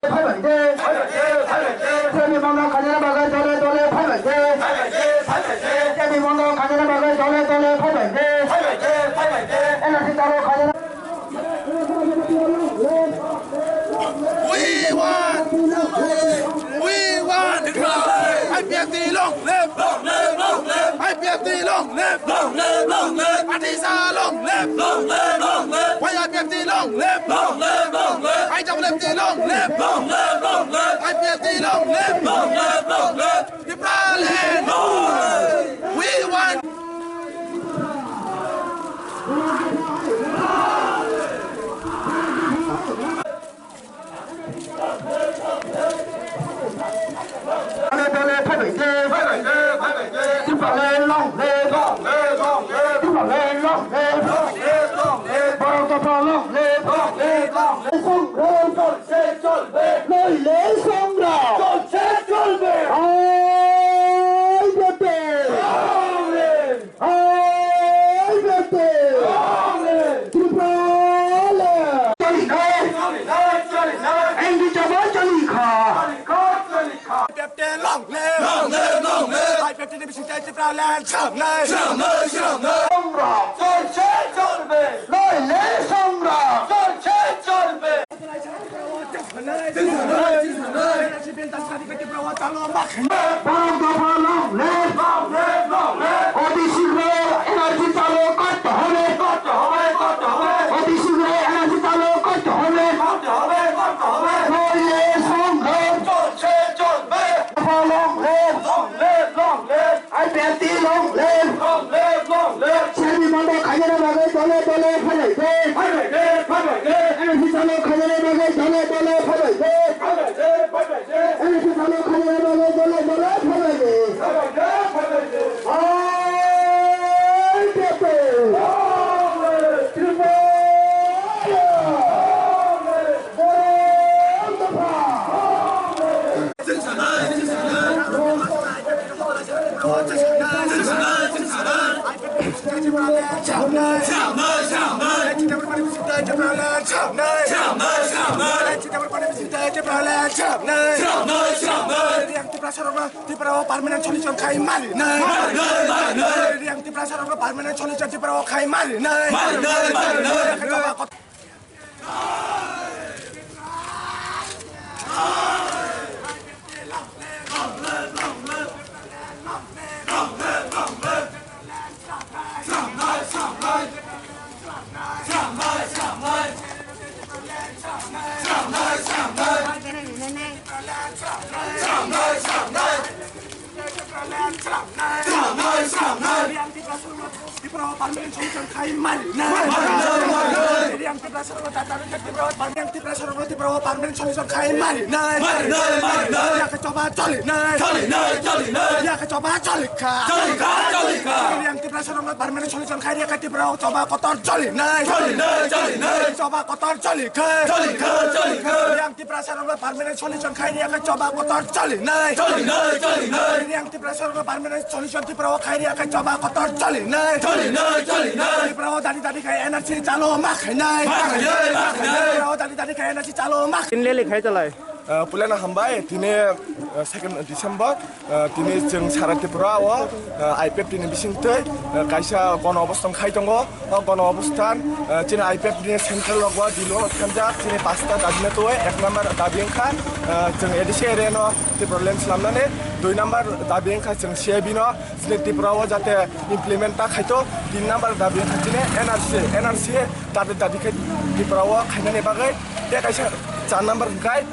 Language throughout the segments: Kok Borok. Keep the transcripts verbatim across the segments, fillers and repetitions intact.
Phaibai de. Chini bondo khaina bagwi dole dole phaibai de. Chini bondo khaina bagwi dole dole phaibai de. N R C chalo khaina. We want, we want I P F T long live, long live, long live. I P F T long live, long live, long live. Adisa long live, long live, long live. Y I P F T long live, long live, long live. I W F T long live, long live, long live. I P F T long live, long live, long live. Tipraland, long live. We want Dole dole phaibai de. Tipraland long live. Tipraland long live. Borok dopha long live. Songrai chol se cholbe. Noile songrai chol se cholbe. Ai bete. Ai bete. Tipraland. Choli nai. Choli nai, choli nai. Endi jaba choli kha. Choli kha, choli kha. I P F T long live. Long live, long live. I P F T ni bising tei Tipraland swnamnai. Swnamnai, swnamnai. Songram. Chol se cholbe. Noile songram. Chol se cholbe. Borok dopha long live. Long live, long live. O B C rok N R C chalo korte hobe. Korte hobe, korte hobe. O B C rok N R C chalo korte hobe. Korte hobe, korte hobe. Noile songram. Chol se cholbe. Dopha long live. Long live, long live. I P F T long live. Long live, long live. Chini bondo khaina bagwi dole dole phaibai de. Phaibai de, phaibai de. N R C chalo khaina bagwi dole dole phaibai de. Phaibai de, phaibai de. N R C chalo khaina bagwi dole dole phaibai de. Phaibai de, phaibai de. Ai pepe. Long live. Tripura. Long live. Borok dopha. Long live. Tiprasarokno Tiprao permanent solution khai mari nai. Mari nai, mari nai. Tiprasarokno permanent solution Tiprao khai mari nai. Mari nai, mari nai. Tiprasarokno Tiprao permanent solution khai mari nai. Mari nai, mari nai. Yang Tiprasarokno Tiprao permanent, Tiprasarokno Tiprao permanent solution khai mari nai. Mari nai, mari nai. Yakhe choba choli nai. Choli nai, choli nai. Yakhe choba choli kha. Choli kha, choli kha. Yang Tiprasarokno permanent solution khai yakhe Tiprao choba kotor choli nai. Choli nai, choli nai. Choba kotor choli kha. Choli kha, choli kha. Yang Tiprasarokno permanent solution khai yakhe choba kotor choli nai. Choli nai, choli nai. Yang Tiprasarokno permanent solution Tiprao khai yakhe choba kotor choli nai. Choli nai, choli nai. Tiprao dadi dadi khai N R C chalo ma khai nai. Ma khai nai, ma khai nai. Tiprao dadi dadi khai N R C chalo ma khai. Tin lele khai chalai. Ah, puilano hambai, tini, ah, second December, ah, tini chwng sara Tripura o, ah, I P F T ni bisingtwi, ah, kaisa gono obostan khai tongo. O gono obostan, ah, chini I P F T ni central rogo Dilo thangjak, chini pasta dabi no twi, ek number dabi wngkha, ah, chwng A D C area no Tipraland swnamnani, dui number dabi wngkha chwng C A B no, chini Tripura o jate implement ta khaito, tin number dabi wngkha chini N R C, N R C dadi dadi khe Tripura o khainani bagwi, tei kaisa char number hwnkhe,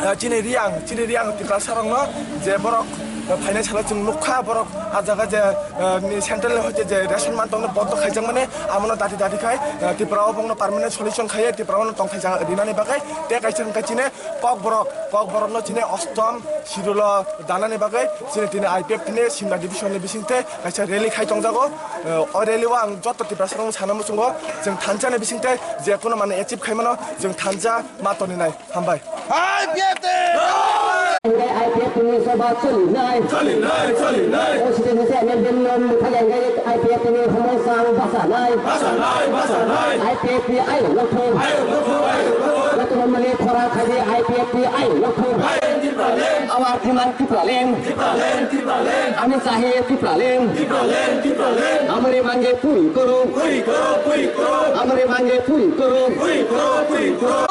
ah, chini Riyang, chini Riyang Tiprasa rokno je borok, ah, phainai salo chwng nukha, borok ah jaga je, ah, ni central ni hoite je ration man tongno bondo khaijakmani, amono dadi dadi khai, ah, Tripura o bongno permanent solution khaiye, Tripura o tongthai jaga rinani bagwi, tei kaisa hwnkhe chini Kokborok, Kokborokno chini ostom sirulo danani bagwi chini tini I P F T ni Simla division ni bisingtwi kaisa rally khai tongjago. Eh, o rally o ang joto Tiprasa rokno sana muchungo, chwng thansa ni bisingtwi je kono mane achieve khai mano, chwng thansa ma toni nai. Hambai. I P F T! I P F T ni soba choli nai. Choli nai, choli nai. O C T ni chairman ben nom thai ang I P F T ni homo sang basa nai. Basa nai, basa nai. I P F T ayo lotho. Ayo lotho, ayo lotho. Normally, khora khaji I P F T I love you. Our demand Tipraland. Tipraland, Tipraland. Ami chahiye Tipraland. Tipraland, Tipraland. Amare mange puri koro. Puri koro, puri koro. Amare mange puri koro. Puri koro, puri koro.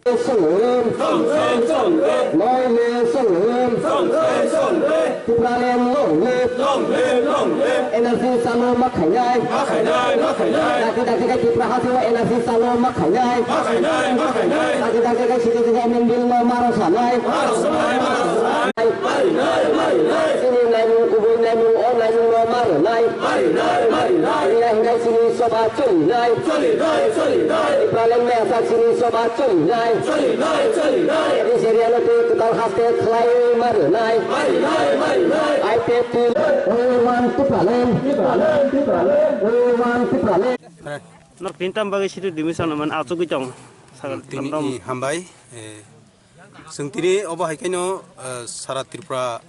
Songlen. Songlen, songlen. Noile songlen. Songlen, songlen. Tipraland long live. Long live, long live. N R C chalo ma khainai. Ma khainai, ma khainai. Dakti dakti khe Tipra hasteo N R C chalo ma khainai. Ma khainai, ma khainai. Dakti dakti khe sidi sidi M N Bill no maro sanai. Maro sanai, maro sanai. Mari nai, mari nai. Chini naimung kubui naimung o naimung no maro nai. Mari nai, mari nai. Hinai hinai chini soba choli nai. Choli nai, choli nai. Tipraland maya sa chini soba choli nai. Choli nai, choli nai. This area no te kutal haste khlai maro nai. Mari nai, mari nai. I P F T. We want Tipraland. Tipraland, Tipraland. We want Tipraland. Nor pintam bagwi situ division man achugwi tong. Sagal Tini rom. I hambai, eh, Chwng tini obo hai khe no, eh, sara Tripura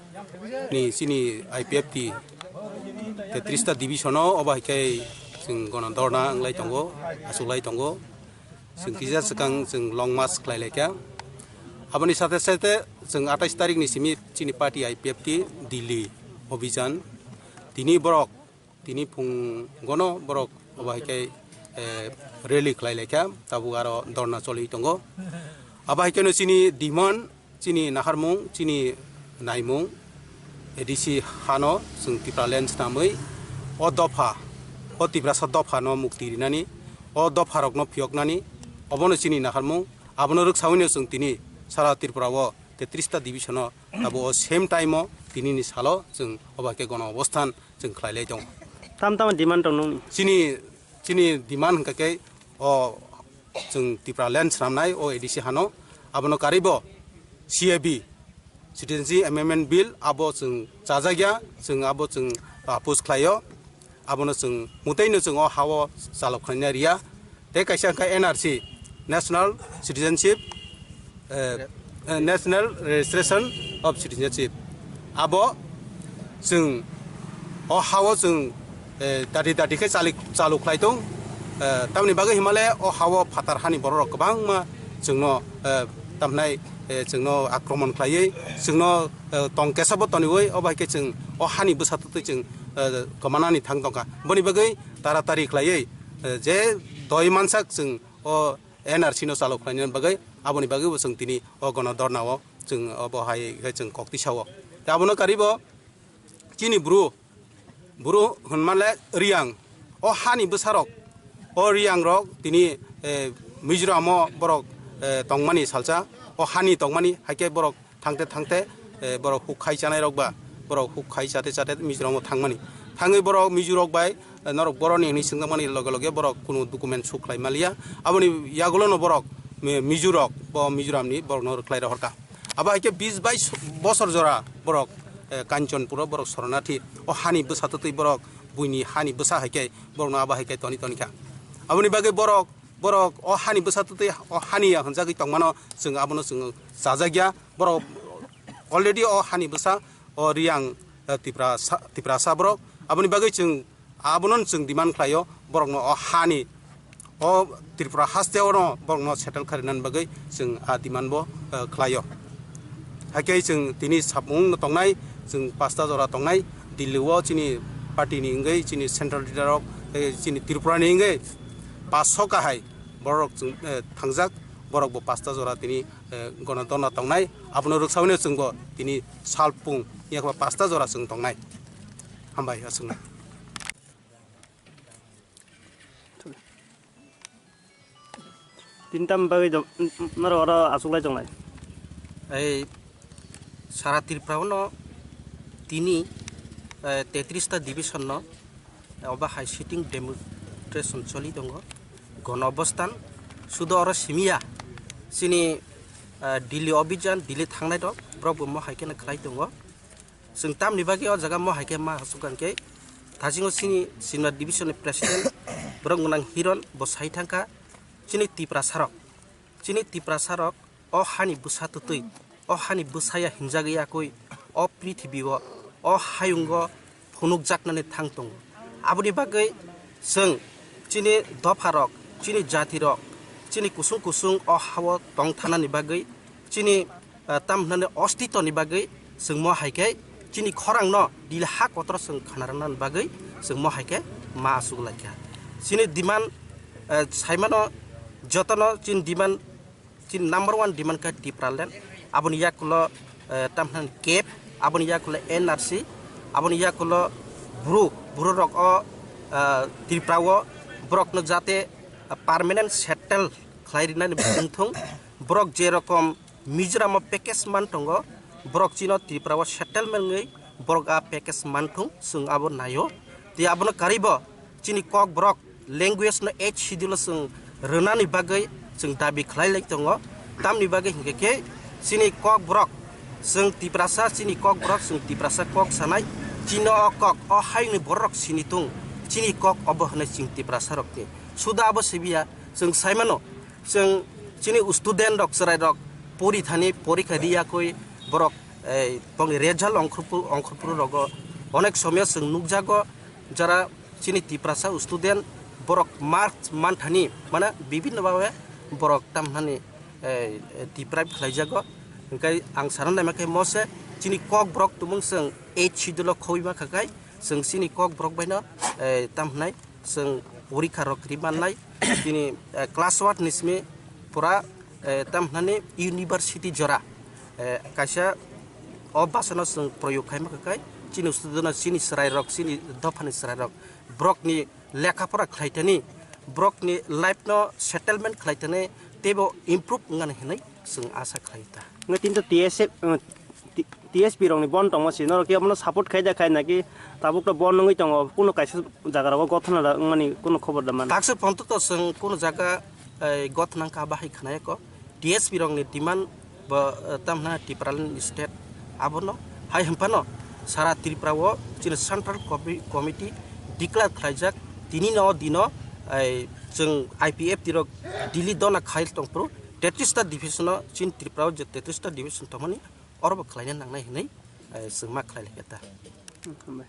ni chini I P F T tetris ta division o obo hai khe chwng gono dorna wnglai tongo, achuklai tongo. Chwng kisa swkang chwng long march khlai lai kha. Aboni sathe sathe chwng atais tarik ni simi chini party I P F T Delhi obhijan tini borok Tini phungono borok obo hai khe, eh, rally khlai lai kha, tabuk aro dorna choli tongo. Abo hai kheno chini demand, chini naharmung, chini naimung, A D C hano chwng Tipraland swnamwi o dopha, o Tiprasa dophano mukti rinani, o dopharokno phiyoknani, obono chini naharmung, abono rwksawino chwng tini sara Tripura o tetris ta division o abo o same time o tinini salo chwng obo hai khe gono obosthan chwng khlai lai tongo. Tam tamo demand tong nungni? Chini, chini demand hwnkha khe o chwng Tipraland swnamnai o A D C hano, abono karwibo C A B, Citizenship Amendment Bill, abo chwng chajakya, chwng abo chwng oppose khlaio, abono chwng mwtaino chwng o ha-o chalok khlaina riya. Tei kaisa hwnkha N R C, National Citizenship, eh, eh, National Registration of Citizenship. Abo chwng o ha-o chwng, eh, dati dati khe chali-, chalu khlai tong. Eh, tamoni bagwi himale o ha-o phatar hani bororok kwbangma chwngno, eh, tamhnai, eh, chwngno akromon khlaiwi, chwngno, eh, tong kesabo toniwi, obo hai khe chwng o hani bwsa twtwi chwng, eh, kwmanani thang tongkha. Boni bagwi taratari khlaiwi, eh, je doi mansak chwng o N R C no chalok khlaina bagwi, aboni bagwi bo chwng tini o gono dorna o chwng obo hai khe chwng kok tisa o. Tei abono karwi bo chini bru, bru hwnmale Riyang, o hani bwsarok, o Riyang rok tini, eh, Mizoram o borok, eh, tongmani salsa, o hani tongmani hai khe borok thangte thangte, eh, borok huk khai chanai rok ba, borok huk khai chate chate Mizoram o thangmani. Thangwi borok Mizo rok bai, eh, norok boroni hwnwi swngjakmani loge loge borok kunu document suk khlai maliya. Aboni yagulo no borok Mi-, Mizo rok, bo Mizoram ni borok no rwkhlai rohorkha. Abo hai khe bis bais bosor jora borok, eh, Kanchanpur o borok soronarthi. O hani bwsa twtwi borok buini hani bwsa hai khe borok no abo hai khe toni toni kha. Aboni bagwi borok, borok o hani bwsa twtwi o hani ya hwnjagwi tongmano chwng abono chwng chajakya. Borok already o hani bwsa o Riyang, eh, Tiprasa, Tiprasa borok. Aboni bagwi chwng abono chwng demand khlaio, borokno o hani, o Tripura hasteo no borokno settle kharinani bagwi chwng a demand bo, eh, khlaio. Hakhe chwng tini samung no tongnai, chwng pasta jora tongnai, Delhi o chini party ni wngwi, chini central leader rok, eh, chini Tripura ni wngwi paso kahai borok chwng, eh, thangjak, borok bo pasta jora tini, eh, gono dona tongnai, abono rwksawino chwngbo tini salpung yakba pasta jora chwng tongnai. Hambai, aswkna. Tintam bagwi do-, norok oro achuklai tonglai. Ei sara Tripura no tini, eh, tetris ta division no obo hai sitting demonstration choli tongo. Gono obostan sudo oro simiya chini, eh, Delhi obijan, Delhi thangnai rok, borok bo mo hai kheno khlai tongo. Chwng tamni bagwi o jaga mo hai khe ma hasuk kha khe, thasingo chini Simna division ni president borok gwnang Hiron bo sai thangkha, chini Tiprasa rok, chini Tiprasa rok o hani bwsa twtwi, o hani bwsaya hinjagwi yakwi o prithibi o, o hayungo phunukjaknani thang tongo. Aboni bagwi chwng chini dopha rok, chini jati rok, chini kusung kusung o hao tong thanani bagwi, chini, ah, tam hwnani ostito ni bagwi chwng mo hai khe chini khorang no dili ha kotor chwng khana rwna ni bagwi chwng mo hai khe ma asuk lai kha. Chini demand, ah, sai mano jotono chini demand, chini number one demand khe Tipraland, aboni yakulo, eh, tam hwnani CAP, aboni yakulo N R C, aboni yakulo bru, bru rok o, eh, Tripura o borok no jate, eh, permanent settle khlai rinani wngthung. Borok je rokom Mizoram o package man tongo, borok chino Tripura o settlement wngwi borok a package man thung, chwng abo naio. Tei abono karwibo chini Kokborok language no eighth schedule o chwng rwnani bagwi chwng dabi khlai lai tongo. Tamni bagwi hinkhe khe chini Kokborok chwng Tiprasa, chini Kokborok chwng Tiprasa kok sanai, chini o kok o haini borok sini tung, chini kok obo hwnwi chwng Tiprasa rokni. Suda abo sibiya, chwng saimano, chwng chini student rok, chwrai rok pori thani porikha riyakwi borok, eh, bongni result ongkhorpru-, ongkhorpru rogo onek somyo chwng nukjago, jara chini Tiprasa student borok marks manthani, mane, bibhinno bhabe borok tamhani, eh, deprive khlaijago. Hingkai ang sana naima khe mose chini Kokborok tumung chwng eighth schedule o khobwi ma kha khai chwng chini Kokborok baino, eh, tamhnai chwng porikha rok ri mannai. Chini, eh, class one ni simi pura, eh, tamhnani university jora, eh, kaisa o bwsano chwng proyog khai ma kha khai chini student no, chini chwrai rok, chini dophani chwrai rok, borokni lekha pora khlai thani, borokni life no settlement khlai thani, teibo improve wngnani hinwi chwng asa khlai ta. Nge tinta T S F, uh, T-, T S P rokni bon tongma si, norok khe abono support khai da khai naki tabuk to bon wngwi tongo, kuno kaisa jaga rogo gothona da wngmani kuno khobor da man. Taksa ponto to chwng kuno jaga, eh, gothona wngkha bahai khnaya ko. T S P rokni demand bo, eh, tamhna Tipraland state abono hai hwnphano sara Tripura o chini central comi-, committee declare khlaijak, tini no dino, eh, chwng I P F T rok Delhi dona khai tongphuru, tetris ta division o chini Tripura o je tetris ta division tongmani oro bo khlaina nangnai hinwi, eh, chwng ma khlai lai kha ta. Hambai.